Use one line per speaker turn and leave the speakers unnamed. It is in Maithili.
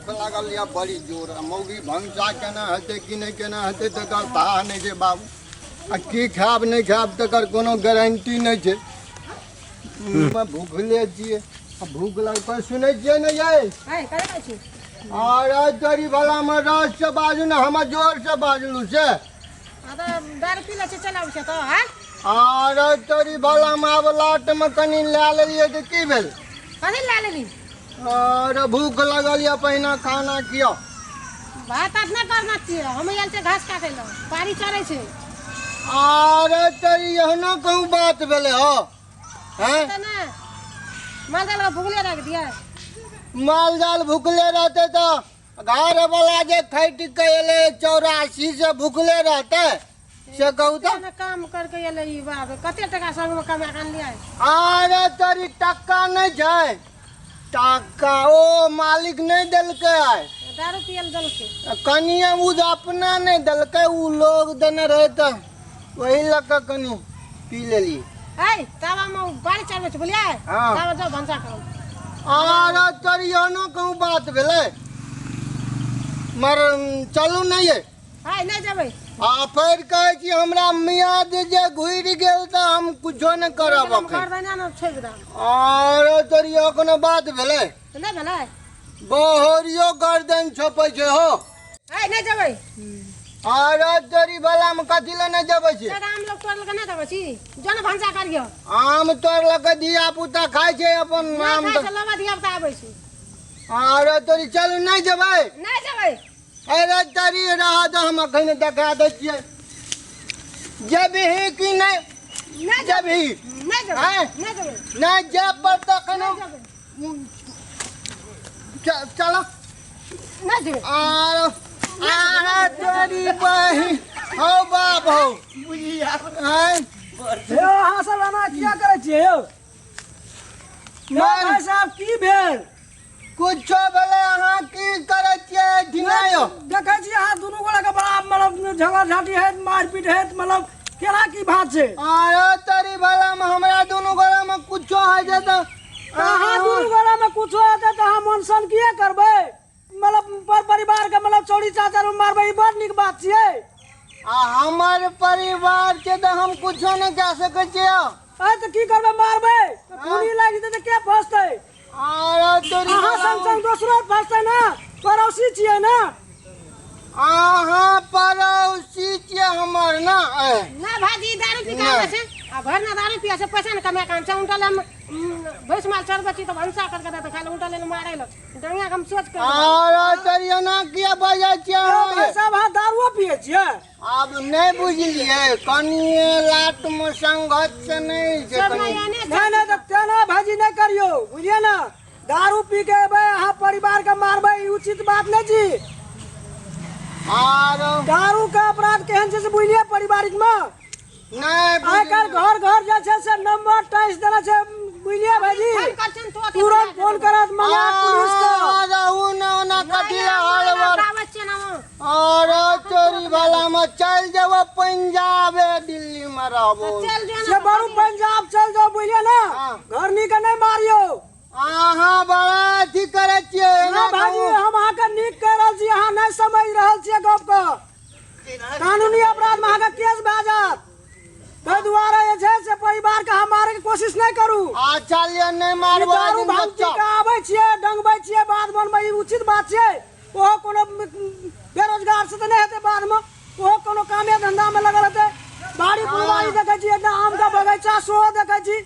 भूख लागल यऽ बड़ी जोर आ मौगी भनसा केना हेतै कि नहि केना हेतै तकर थाह नहि छै बाबू। आ की खायब नहि खायब तकर कोनो गारंटी नहि छै। भूखले छियै आ भूख लागल सुनै छियै ने यै?
है करे छी।
आरे तोरी भलामे रस से बाजू ने, हम जोर से बाजलू से।
आ तऽ दारू पी लै छै, चल आबै छै तऽ आँय?
आरे तोरी भलामे आब लाटमे कनि लए लेलियै तऽ की भेल?
कथी लए लेली?
अरे भूख लगल यऽ, पहिने खाना खियाउ।
भात तात नहि करना छियै, हम आयल छियै घास काटै लए, पारी चढ़ै छै।
अरे तोरी एहनो कहूँ बात भेलै हो? हैं?
तऽ नहि माल जाल के भुगले राखि दियै।
माल जाल भुखले रहतै तऽ घर वाला जे खटि के एलै 84 से भुखले रहतै से कहू तऽ?
ने काम करके एलै ई बाप रे, कते टका संगमे कमा कऽ अनलियै?
अरे तोरी टक्का नहि छै, टक्का ओ मालिक नहि देलकै आइ।
दारू पियल देलकै।
कनिये ओ जे अपना नहि देलकै, ओ लोग देने रहै तऽ ओही लऽ कऽ कनि पी लेलियै।
है ताबामे बाड़ी चढ़बै छै, बुझलियै?
हँ।
ताबा जाउ भनसा करू।
अरे तोरी एहनो कहूँ बात भेलै? मर चलू नहि यै।
है नहि जेबै।
आ फेर कहै छी हमरा मियाद जे घुरि गेल तऽ हम कुछो नहि करब
हम
अखन।
घर दने ने छोड़ि देब।
अरे तोरी कोनो बात भेलै?
तऽ नहि भेलै?
बहरियो गर्दन छपै छै हो।
है नहि जेबै।
अरे तोरी भलामे कथी लए नहि जेबै छी?
से आम लोग तोड़लकै नहि देबै छी, जो ने भनसा करियौ।
आम तोड़लकै धिया पुता खाइ छै अपन
नहि
आम
खाइ
तऽ।
छै, लबा धिया पुता आबै छै।
अरे तोरी चलू नहि जेबै?
नहि जेबै।
अरे तोरी रह दऽ, हम अखन देखा दै छियै। जेबही कि नहि?
नहि।
जेबही?
नहि जेबै।
आँय?
नहि जेबै।
नहि जाय पड़तै अखन।
नहि जेबै।
चलो।
नहि जेबै।
आर आरे तोरी बहिन हौ बाप हौ। आँय?
यौ अहाँ सब एना किया करै छियै यौ? यौ भाई साहब की भेल?
कुछो भेलै, अहाँ की करै छियै एहिठिना यौ?
देखै छी अहाँ दुनू गोटा के बड़ा मतलब झगड़ा झाटी हैत, मारपीट हैत, मतलब केना की बात छै?
आरे तोरी भलामे हमरा दुनू गोटामे कुछो होइ छै तऽ
अहाँ दुनू गोटा मे कुछो हेतै तऽ अहाँ मन सन किया करबै? मतलब पर परिवार के मतलब चौरी चाचर मे मारबै, ई बड़ नीक बात छियै।
आ हमर परिवार के तऽ हम कुछो नहि कए सकै छियै।
आय तऽ की करबै, मारबै तऽ खूनी लागि जेतै तऽ के फसतै?
आरे तोरी
अहाँ संग संग दोसरो फसतै ने, पड़ोसी छियै ने।
अहाँ पड़ोसी छियै हमर ने?
नहि भाजी, दारू पी कऽ आबै छै आ भरि ना दारू पियै छै, पैसा ने कमाए कऽ आनै छै। उनटा ले हम भैंस माल चरबै छी तऽ भनसा करि कऽ देतै खाय लए, उनटा लेल मारै लए डंगिया के हम सोच कऽ।
आरे तोरी एना किया बजै छियै अहाँ?
भाई साहब अहाँ दारुओ पियै छियै?
आब नहि बुझलियै, कनिये लाटमे संगत से नहि छै
सब
कनि।
नहि एने
नहि नहि तऽ तेना भाजी नहि करियौ, बुझलियै ने? दारू पी के एबै अहाँ परिवार के मारबै, ई उचित बात नहि छी।
आरो
दारू के अपराध केहन छै से बुझलियै पारिवारिक मे?
नहि।
आइ काल्हि घर घर जे छै से नंबर टैक्स देने छै, बुझलियै भाईजी?
फोन करछन तो अथी।
तुरंत फोन करत मंगा पुलिस के।
रहू ने ओना कथी हड़बड़।
आबै छियै ने हम।
अरे चोरी वाला में चल जेबो पंजाबे, दिल्ली में रहबो।
चल जो
से
ने
बरू पंजाब चल जाओ, बुझलियै ने?
हाँ।
घरनी के नहि मारियौ।
अहाँ बड़ा अथी करै छियै
ना
एना
भाजी
कहू।
हम अहाँके नीक कहि रहल छी, अहाँ नहि समझ रहल छियै गपके। कानूनी अपराध में अहाँके केस भए जायत, ताहि दुआरे जे छै से परिवार के अहाँ मारैके कोशिश नहि करू।
अच्छा लिअ, नहि
ई
मारबो।
दारू भांग पी के आबै छियै, डंगबै छियै बाध बनबै, ई उचित बात छियै? ओहो कोनो बेरोजगार से तऽ नहि हेतै बाधमे, ओहो कोनो कामे धंधामे लगल हेतै। बाड़ी फुलबाड़ी देखै छी, एकटा आमके बगीचा सेहो देखै छी।